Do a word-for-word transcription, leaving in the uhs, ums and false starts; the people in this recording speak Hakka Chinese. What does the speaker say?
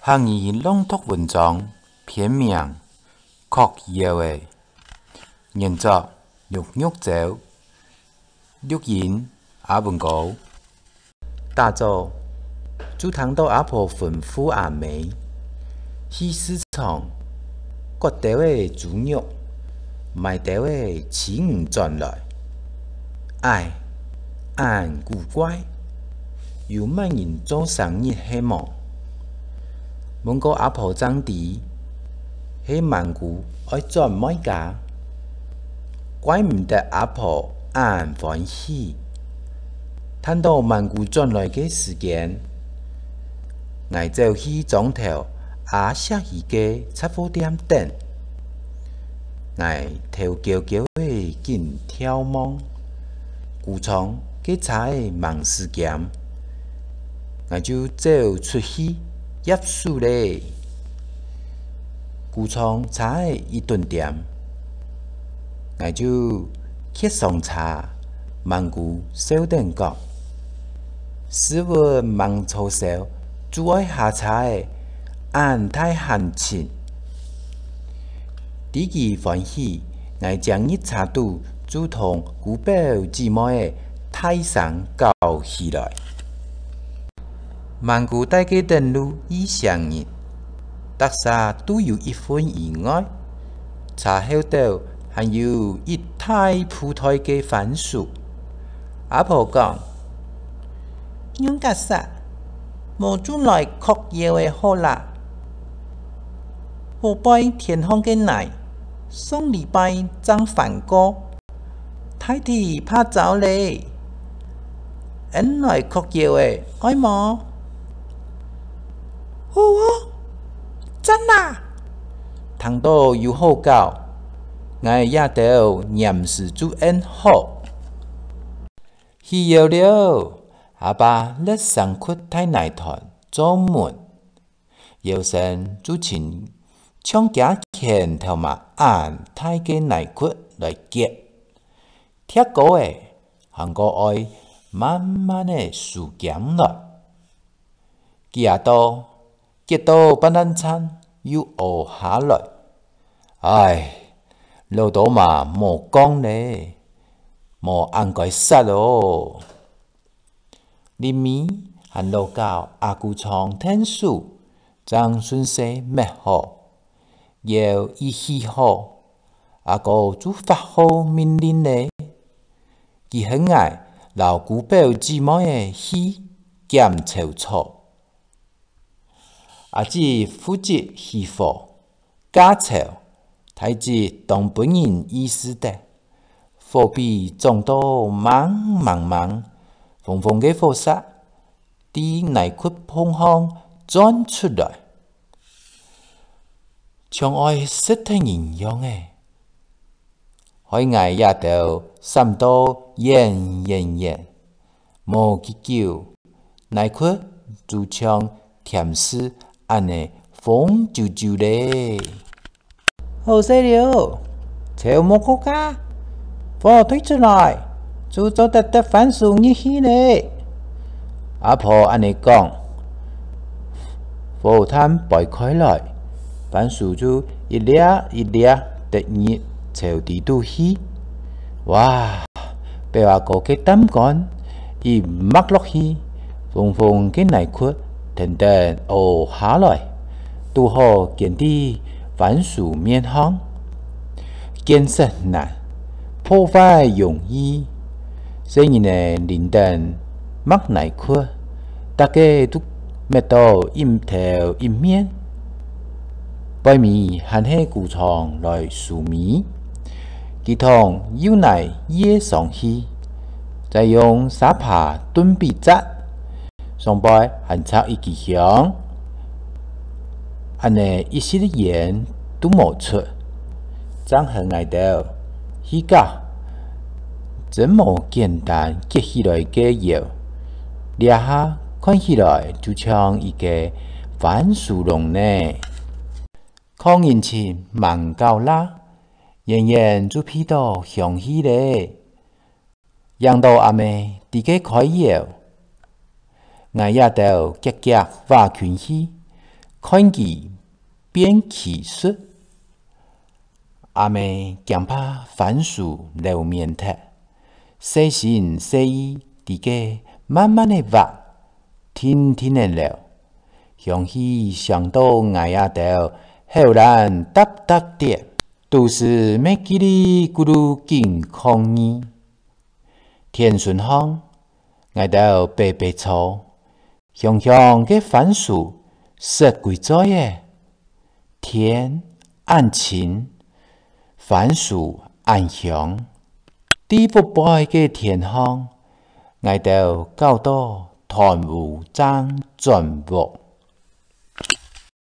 客語朗讀文章，篇名《囥窯仔》，原作玉玉姐，錄音阿文哥。打早，就聽到阿婆吩咐阿姆去市場割兜仔豬肉，買兜仔鯽魚轉來。唉，恁古怪！ 有麼人做生日係無？問過阿婆正知，係鰻牯愛轉妹家。怪毋得阿婆恁歡喜。趁到鰻牯轉來个時間，𠊎走去庄頭阿惜姨个雜貨店等。𠊎頭高高仔緊眺望， 牯丈个車仔吂駛兼，𠊎就走出去挾手咧。牯丈車仔一頓恬，𠊎就蹶上車。鰻牯笑等講：「駛穩吂著燒，就愛下車仔，恁大閒情。」知佢歡喜， 𠊎正入車肚，就同姑表姊妹仔大聲搞起來。鰻牯戴个等路異醒人，逐儕都有一份意外。車後斗還有一大布袋个番薯。阿婆講：「仰結煞，無就來囥窯仔好啦。」 寶貝天堂个泥，上禮拜正翻過，大體拍燥咧。恩來囥窯仔，愛無？好哦，讚啊！聽到有好搞，𠊎這兜黏時就應好。起窯了，阿爸摝生窟大泥團做門。 窯身就親像厥拳頭嫲恁大个泥窟來擛，疊高仔，還過愛慢慢仔收兼來。幾下到，擛到半爛燦又屙下來。唉，恅到嫲無講咧，無恁該煞哦！ 臨尾還恅搞阿牯丈𢯭手，正順勢搣好。窯一起好，阿哥就發號命令咧。佢喊𠊎摎姑表姊妹仔去撿柴草。 阿姊負責起火、架柴，大姊當分人意思得，火被掌到猛猛猛，紅紅个火舌在泥窟縫項鑽出來，像愛食忒人樣仔。 害𠊎這兜閃到遠遠遠。無幾久，泥窟就像甜柿恁仔紅啾啾咧。好勢了，柴無過架，火退出來，就做得擛番薯入去咧。阿婆恁仔講。 火炭揹開來，番薯就一粒一粒跌入柴堆肚去。哇！表阿哥个擔竿一擘落去，紅紅个泥窟跈等屙下來，堵好墘在番薯面項。 建設難，破壞容易。細人仔輪等擘泥窟，逐个都搣到一頭一面。背尾還係牯丈來收尾，佢同幼泥掖上去，再用沙耙墩比紮， 上背還插一枝香，恁仔一息仔煙都無出，正喊𠊎兜去搞。真無簡單結起來个窯，這下看起來就像一個番薯籠呢。囥人情吂搞罅，遠遠就鼻著香氣咧。 影到阿姆在該開窯，𠊎這兜遽遽倚近去，看佢變奇術。阿姆驚怕番薯溜面忒，細心細意在該慢慢仔挖，定定仔溜，香氣香到𠊎啊兜口涎嗒嗒跌，肚屎乜嘰哩咕嚕緊抗議。田脣項，𠊎兜白白坐， 香香个番薯食歸嘴仔，田恁清，番薯恁香。在屋背个田項，𠊎兜搞到斷烏正轉屋。